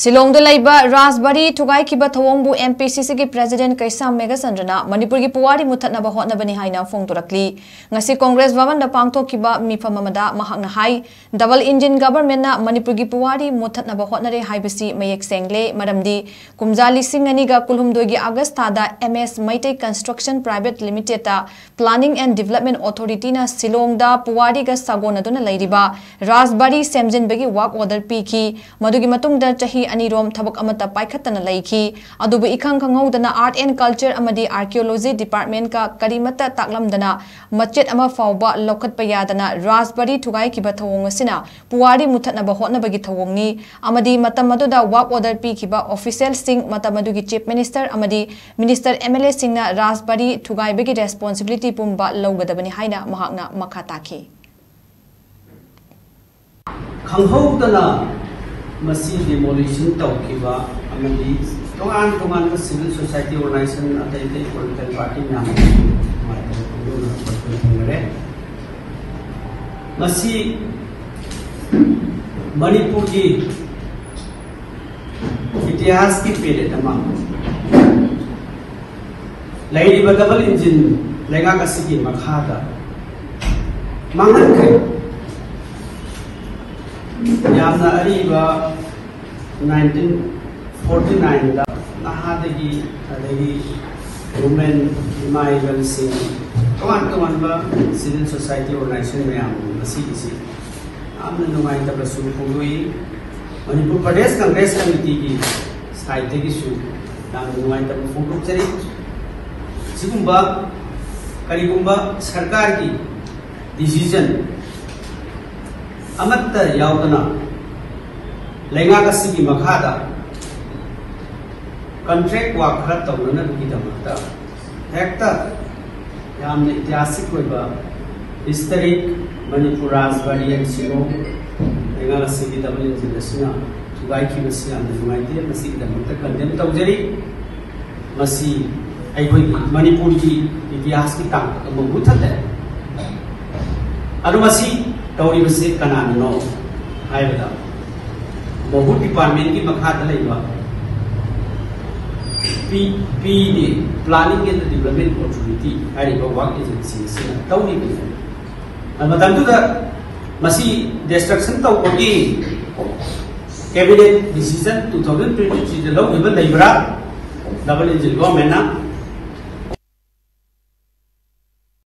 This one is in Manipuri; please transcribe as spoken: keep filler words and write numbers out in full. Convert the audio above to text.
ꯁꯤꯂꯣꯡꯗ ꯂꯩꯕ ꯔꯥꯖꯕꯥꯔꯤ ꯊꯨꯒꯥꯏꯈꯤꯕ ꯊꯧꯑꯣꯡꯕꯨ M P C Cꯒꯤ President ꯀꯩꯁꯥꯝ ꯃꯦꯘꯆꯟꯗ꯭ꯔꯅ ꯃꯅꯤꯄꯨꯔꯒꯤ ꯄꯨꯋꯥꯔꯤ ꯃꯨꯠꯊꯠꯅꯕ ꯍꯣꯠꯅꯕꯅꯤ ꯍꯥꯏꯅ ꯐꯣꯡꯗꯣꯔꯛꯂꯤ꯫ ꯉꯁꯤ ꯀꯣꯡꯒ꯭ꯔꯦꯁ ꯚꯕꯟꯗ ꯄꯥꯡꯊꯣꯛꯈꯤꯕ ꯃꯤꯐꯝ ꯑꯃꯗ ꯃꯍꯥꯛꯅ ꯍꯥꯏ, Double Engine Governmentꯅ ꯃꯅꯤꯄꯨꯔꯒꯤ ꯄꯨꯋꯥꯔꯤ ꯃꯨꯠꯊꯠꯅꯕ ꯍꯣꯠꯅꯔꯦ ꯍꯥꯏꯕꯁꯤ ꯃꯌꯦꯛ ꯁꯦꯡꯂꯦ, ꯃꯔꯝꯗꯤ ꯀꯨꯝꯖꯥ ꯂꯤꯁꯤꯡ ꯑꯅꯤꯒ ꯀꯨꯟꯍꯨꯝꯗꯣꯏꯒꯤ August ꯊꯥꯗ M S Meitei Construction Private Limitedꯇ Planning and Development Authorityꯅ ꯁꯤꯂꯣꯡꯗ ꯄꯨꯋꯥꯔꯤꯒ ꯁꯥꯒꯣꯟꯅꯗꯨꯅ ꯂꯩꯔꯤꯕ ꯔꯥꯖꯕꯥꯔꯤ ꯁꯦꯝꯖꯤꯟꯕꯒꯤ work order ꯄꯤꯈꯤ꯫ ꯃꯗꯨꯒꯤ ꯃꯇꯨꯡꯗ ꯆꯍꯤ ꯑꯅꯤꯔꯣꯝ ꯊꯕꯛ ꯑꯃꯠꯇ ꯄꯥꯏꯈꯠꯇꯅ ꯂꯩꯈꯤ꯫ ꯑꯗꯨꯕꯨ ꯏꯈꯪ ꯈꯪꯍꯧꯗꯅ Art and Culture ꯑꯃꯗꯤ Archaeology Departmentꯀ ꯀꯔꯤꯃꯠꯇ ꯇꯥꯛꯂꯝꯗꯅ ꯃꯆꯦꯠ ꯑꯃ ꯐꯥꯎꯕ ꯂꯧꯈꯠꯄ ꯌꯥꯗꯅ ꯔꯥꯖꯕꯥꯔꯤ ꯊꯨꯒꯥꯏꯈꯤꯕ ꯊꯧꯑꯣꯡ ꯑꯁꯤꯅ ꯄꯨꯋꯥꯔꯤ ꯃꯨꯠꯊꯠꯅꯕ ꯍꯣꯠꯅꯕꯒꯤ ꯊꯧꯑꯣꯡꯅꯤ ꯑꯃꯗꯤ ꯃꯇꯝ ꯑꯗꯨꯗ work order ꯄꯤꯈꯤꯕ officialꯁꯤꯡ, ꯃꯇꯝ ꯑꯗꯨꯒꯤ Chief Minister ꯑꯃꯗꯤ Minister M L Aꯁꯤꯡꯅ ꯔꯥꯖꯕꯥꯔꯤ ꯊꯨꯒꯥꯏꯕꯒꯤ responsibility ꯄꯨꯝꯕ ꯂꯧꯒꯗꯕꯅꯤ ꯍꯥꯏꯅ ꯃꯍꯥꯛꯅ ꯃꯈꯥ ꯇꯥꯈꯤ꯫ ꯈꯪꯍꯧꯗꯅ ꯃꯁꯤ demolition ꯇꯧꯈꯤꯕ ꯑꯃꯗꯤ ꯇꯣꯉꯥꯟ ꯇꯣꯉꯥꯟꯕ civil society organization, ꯑꯇꯩ ꯑꯇꯩ political party ꯃꯌꯥꯝ ꯑꯃ ꯅꯨꯡꯉꯥꯏꯇꯕ ꯐꯣꯡꯗꯣꯛꯅꯔꯛꯄ ꯑꯩꯈꯣꯏ ꯊꯦꯡꯅꯔꯦ꯫ ꯃꯁꯤ ꯃꯅꯤꯄꯨꯔꯒꯤ ꯏꯇꯤꯍꯥꯁꯀꯤ ꯄꯦꯔꯦꯠ ꯑꯃ ꯂꯩꯔꯤꯕ double engine ꯂꯩꯉꯥꯛ ꯑꯁꯤꯒꯤ ꯃꯈꯥꯗ ꯃꯥꯡꯍꯟꯈ꯭ꯔꯦ꯫ ꯌꯥꯝꯅ ꯑꯔꯤꯕ nineteen forty nineꯗ ꯅꯍꯥꯗꯒꯤ, ꯑꯗꯒꯤ women, ꯏꯃꯥ ꯏꯕꯦꯜꯁꯤꯡ, ꯇꯣꯉꯥꯟ ꯇꯣꯉꯥꯟꯕ civil society organization ꯃꯌꯥꯝ ꯉꯁꯤꯒꯤꯁꯤ ꯌꯥꯝꯅ ꯅꯨꯡꯉꯥꯏꯇꯕꯁꯨ ꯐꯣꯡꯗꯣꯛꯏ꯫ ꯃꯅꯤꯄꯨꯔ ꯄ꯭ꯔꯗꯦꯁ ꯀꯪꯒ꯭ꯔꯦꯁ ꯀꯃꯤꯇꯤꯒꯤ ꯁꯥꯏꯠꯇꯒꯤꯁꯨ ꯌꯥꯝꯅ ꯅꯨꯡꯉꯥꯏꯇꯕ ꯐꯣꯡꯗꯣꯛꯆꯔꯤ꯫ ꯁꯤꯒꯨꯝꯕ ꯀꯔꯤꯒꯨꯝꯕ ꯁꯔꯀꯥꯔꯒꯤ decision ꯑꯃꯠꯇ ꯌꯥꯎꯗꯅ ꯂꯩꯉꯥꯛ ꯑꯁꯤꯒꯤ ꯃꯈꯥꯗ contract work ꯈꯔ ꯇꯧꯅꯅꯕꯒꯤꯗꯃꯛꯇ ꯍꯦꯛꯇ ꯌꯥꯝꯅ ꯏꯇꯤꯍꯥꯁꯤꯛ ꯑꯣꯏꯕ historic ꯃꯅꯤꯄꯨꯔ ꯔꯥꯖꯕꯥꯔꯤ ꯑꯦꯟ ꯁꯤꯂꯣꯡ ꯂꯩꯉꯥꯛ ꯑꯁꯤꯒꯤ double engine ꯑꯁꯤꯅ ꯊꯨꯒꯥꯏꯈꯤꯕꯁꯤ ꯌꯥꯝꯅ ꯅꯨꯡꯉꯥꯏꯇꯦ꯫ ꯃꯁꯤꯒꯤꯗꯃꯛꯇ condemn ꯇꯧꯖꯔꯤ꯫ ꯃꯁꯤ ꯑꯩꯈꯣꯏꯒꯤ ꯃꯅꯤꯄꯨꯔꯒꯤ ꯏꯇꯤꯍꯥꯁꯀꯤ ꯇꯥꯡꯀꯛ ꯑꯃ ꯃꯨꯠꯊꯠꯂꯦ꯫ ꯑꯗꯣ ꯃꯁꯤ ꯇꯧꯔꯤꯕꯁꯤ ꯀꯅꯥꯅꯅꯣ ꯍꯥꯏꯕꯗ, ꯃꯍꯨꯠ ꯗꯤꯄꯥꯔꯠꯃꯦꯟꯒꯤ ꯃꯈꯥꯗ ꯂꯩꯕ ꯄꯤ ꯄꯤ ꯗꯤ, Planning and Development Authority ꯍꯥꯏꯔꯤꯕ ꯋꯥꯔꯛ ꯑꯦꯖꯦꯟꯁꯤ ꯑꯁꯤꯅ ꯇꯧꯔꯤꯕꯅꯤ꯫ ꯃꯇꯝꯗꯨꯗ ꯃꯁꯤ ꯗꯤꯁꯇ꯭ꯔꯛꯁꯟ ꯇꯧꯕꯒꯤ cabinet decision two thousand twenty three ꯗ ꯂꯧꯈꯤꯕ ꯂꯩꯕ꯭ꯔꯥ? ꯗꯕꯜ ꯏꯟꯖꯤꯟ ꯒꯣꯔꯃꯦꯟꯅ